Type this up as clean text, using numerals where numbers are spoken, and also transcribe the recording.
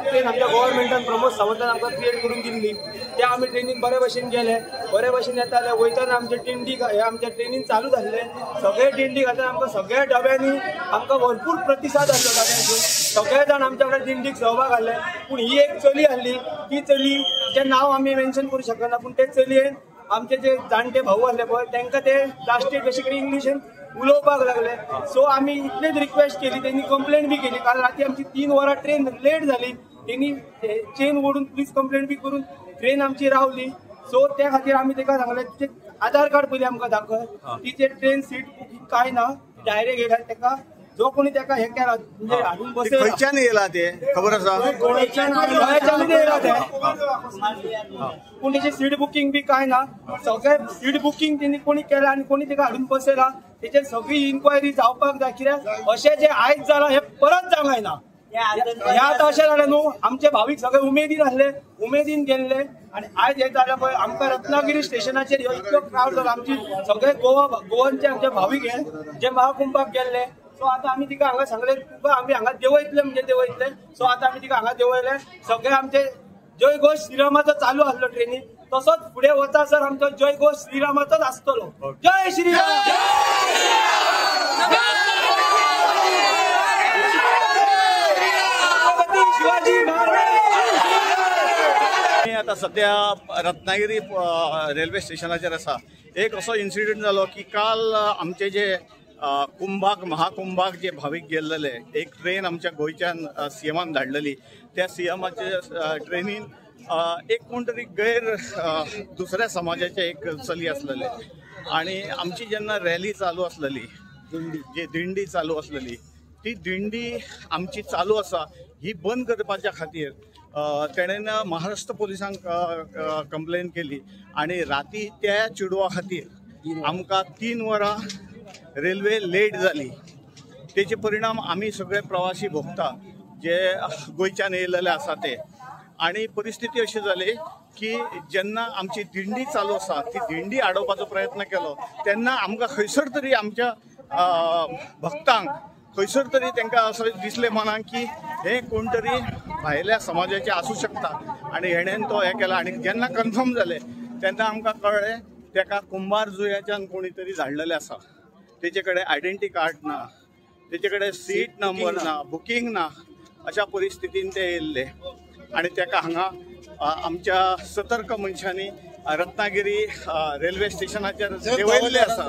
Train आमच्या गव्हर्मेंटान प्रमोद सावंतान आमकां create करून दिल्ली. त्या आमी ट्रेनीन बरे भशेन गेले, बरे भशेन येताले. वयताना आमचे दिंडी हे आमच्या ट्रेनीन चालू जाल्ले सगळे दिंडी घालतना आमकां सगळ्या डब्यांनी आमकां भरपूर प्रतिसाद आसलो. डब्यांतून सगळे जाण आमच्या कडेन दिंडीक सहभाग आसले. पूण ही एक चली आसली, ती चली जें नांव आमी मेन्शन करूं शकना, पूण ते चलयेन आमचे जे जाणटे भाऊ आसले पळय तांकां ते लास्टेक कशें कितें इंग्लिशीन उलोवपाक लागले. सो आमी इतलेच रिक्वेस्ट केली, तेंनी कंप्लेन बी केली. काल राती आमची 3 वरां ट्रेन लेट जाली, तेंनी चेन ओडून पुलीस कंप्लेन बी करून ट्रेन आमची रावली. सो त्या खातीर आमी ताका सांगलें तुजें आधार कार्ड पयलीं आमकां दाखय, तिचे ट्रेन सीट बुकींग काय ना, डायरेक्ट हे ताका जो कोणी ताका हे केला म्हणजे हाडून बसयला. खंयच्यान येयला ते खबर आसा? गोंयच्यानूच येयला ते, पूण तेची सीट बुकींग बी काय ना. सगळे सीट बुकींग तेणी कोणी केला आनी कोणी ताका हाडून बसयला तेचेर सगळी इन्क्वायरी जावपाक जाय. कित्याक अशें जें आयज जालां हें परत जावंक जायना. हें आतां अशें जालें न्हू, आमचे भावीक सगळे उमेदीन आसले, उमेदीन गेल्ले आनी आयज हें जालें पळय आमकां रत्नागिरी स्टेशनाचेर ह्यो इतलो क्रावड जालो. आमची सगळे गोवनचे आमचे भावीक हे जे महाकुंभाक गेल्ले. सो आतां आमी तिका हांगा सांगलें तुका आमी हांगा देंवयतले म्हणजे देंवयतले. सो आतां आमी तिका हांगा देंवयले. सगळे आमचे जय घोश श्रीरामाचो चालू आसलो ट्रेनीन, तसोच फुडें वता सर आमचो जय घोश श्रीरामाचोच आसतलो. जय श्रीराम. शिवाजी महाराज. आतां सद्या रत्नागिरी रेल्वे स्टेशनाचेर आसा. एक असो इन्सिडंट जालो की काल आमचे जे कुंभाक महाकुंभाक जे भावीक गेल्ले, एक ट्रेन आमच्या गोंयच्यान सीएमान धाडलेली. त्या सीएमाचे ट्रेनीन एक कोण तरी गैर दुसऱ्या समाजाचे एक चली आसलेले आनी आमची जेन्ना रॅली चालू आसलेली, जी दिंडी चालू आसलेली, ती दिंडी आमची चालू आसा ही बंद करपाच्या खातीर तेणेन महाराष्ट्र पोलिसांक कंप्लेन केली आनी राती त्या चेडवा खातीर आमकां 3 वरां रेल्वे लेट जाली. तेचे परिणाम आमी सगळे प्रवासी भोगता जे गोंयच्यान येयलेले आसा ते. आनी परिस्थिती अशी जाली की जेन्ना आमची दिंडी चालू आसा ती दिंडी आडोवपाचो प्रयत्न केलो तेन्ना आमकां खंयसर तरी आमच्या भक्तांक खंयसर तरी तांकां असो दिसलें मनाक की हे कोण तरी भायल्या समाजाचे आसूं शकता आनी हेणेन तो हें केला. आनी जेन्ना कन्फर्म जालें तेन्ना आमकां कळ्ळें तेका कुंभार जुंयाच्यान कोणी तरी धाडलेलें आसा. तेचे कडेन आयडेंटी कार्ड ना, तेचे कडेन सीट नंबर ना, बुकींग ना, अशा परिस्थितीन ते येयल्ले आनी तेका हांगा आमच्या सतर्क मनशांनी रत्नागिरी रेल्वे स्टेशनाचेर देंवयल्लें आसा.